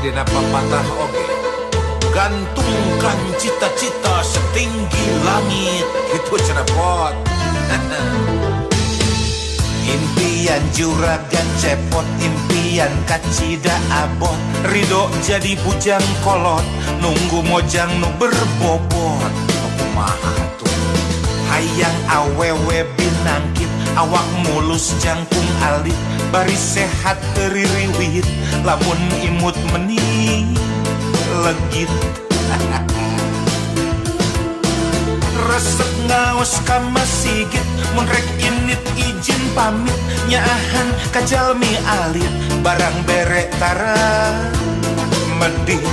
Dina papatah oge, gantungkan cita-cita setinggi langit, gitu cenah pot. Impian juragan cepot, impian kacida abot, ridho jadi bujang kolot, nunggu mojang nu berbobot. Kumaha tuh? Hayang awewe binangkit, awak mulus jangkung alit, bari sehat teririwit, lamun imut meni legit. Resep ngaos ka masigit, mun rek init izin pamit, nyaahan ka jalmi alit, barang bere tara medit.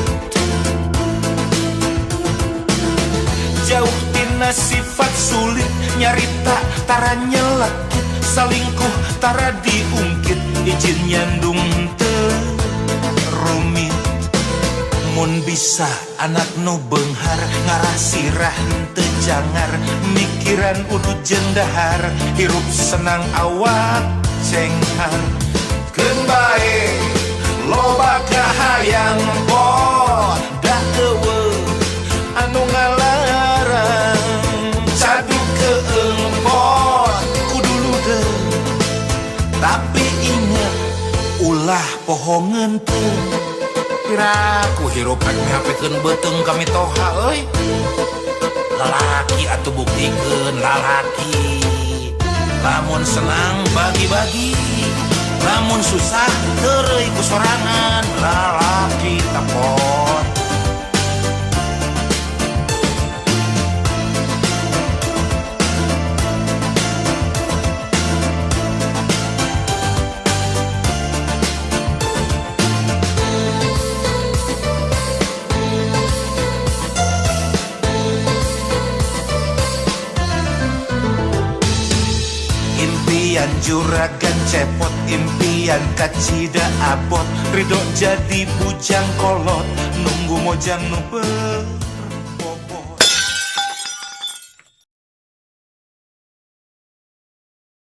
Jauh tina sifat sulit, nyarita tara nyelekit, salingkuh tara diungkit, izin nyandung teu rumit. Mun bisa anak nu beunghar, ngarah sirah henteu jangar, mikiran udut jeung dahar, hirup senang awak cenghar. Keun bae loba kahayang pot, da eueuh anu ngalarang, cadu keung pot kudu ludeung, tapi inget ulah poho ngenteung. Piraku hirup rek mihapekeun beuteung ka mitoha euy. Lalaki atuh buktikeun lalaki. Lamun senang bagi-bagi, lamun susah heureuy ku sorangan. Lalaki tapot. Impian juragan cepot, impian kacida abot, ridho jadi bujang kolot, nunggu mojang nu berbobot.